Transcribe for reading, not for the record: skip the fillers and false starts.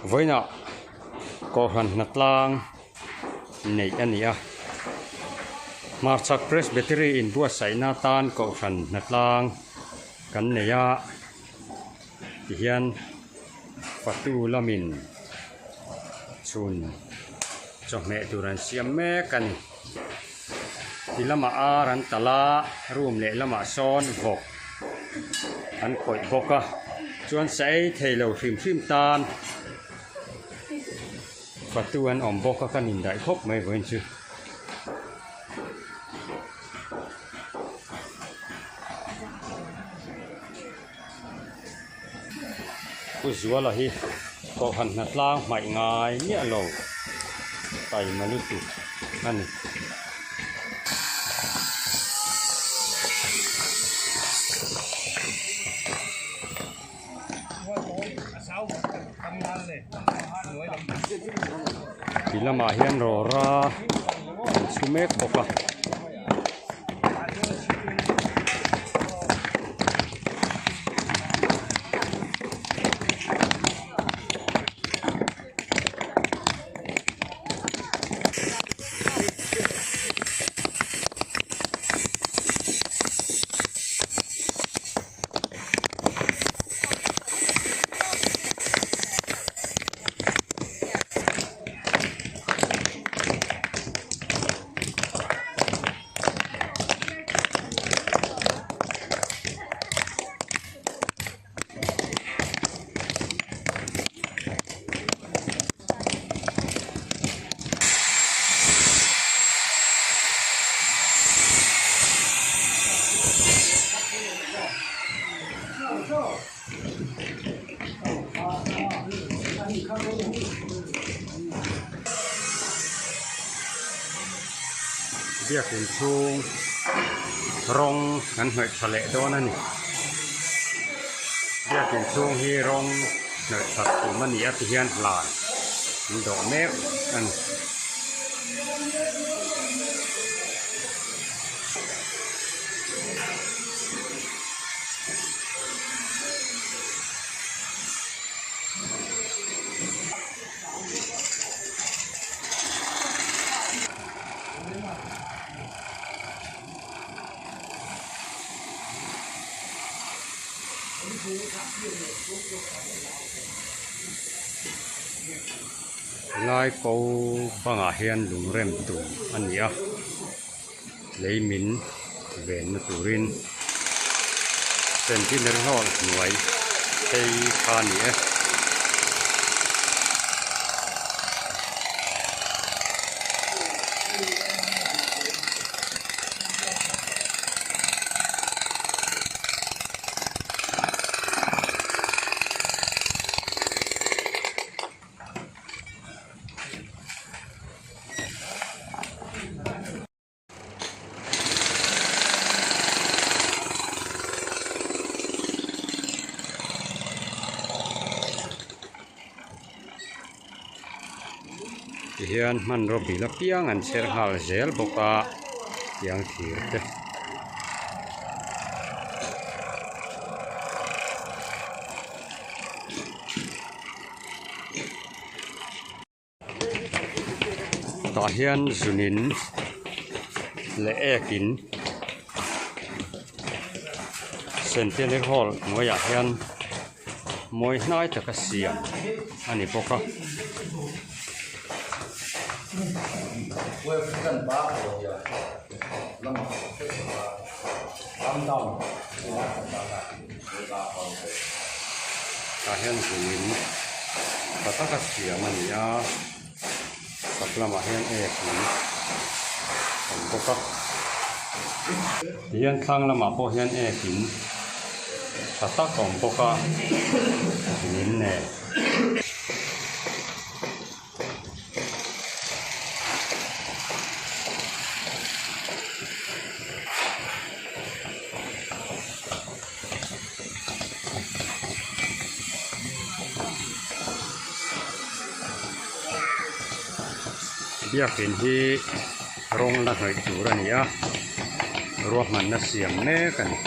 Vawiinah Kohhran hnatlang neih a ni a, hmarchhak Presbytery inbuatsaihna atan Kohhran hnatlang kan nei a, tihian fatu lamin chhun chawhmeh tur an siam mek a ni. Ti lamah ar an talh a, room leh lamah sawn vawk an khawih bawk a, chuan sa ei thei lo hrim hrim tan fatu an awm bawk a, kan indaih khawp mai vawiin chu. Pu Zuala hi Kohhran hnatlang hmaih ngai miah lo taima lutuk a ni. Ti lamah hian rawra an chhu mek bawk a. Biakin chhung rawng an hnawih tha leh dawn a ni. Biakin chhung hi rawng hnawih that tum a ni a ti hian hlan an dawh mek a ni. Lai ko bangah hian lungrem tur a ni a lei min venna turin centenary hall hnuai phei kha a ni e. Tihian hmanraw bil apiang an chher nghal zel bawk a tiang thir te. Tah hian zunin leh ekin Centenary Hall hnuaiah hian mawi hnai taka siam a ni bawk a. Tah hian zunin tha taka siam a ni a chhak lamah hian ek in a awm bawk a tihian thlang lamah pawh hian ek in tha tak a awm bawk a zunin nen. Biakin hi rawng la hnawih tur a ni a ruahmanna siam mek a ni.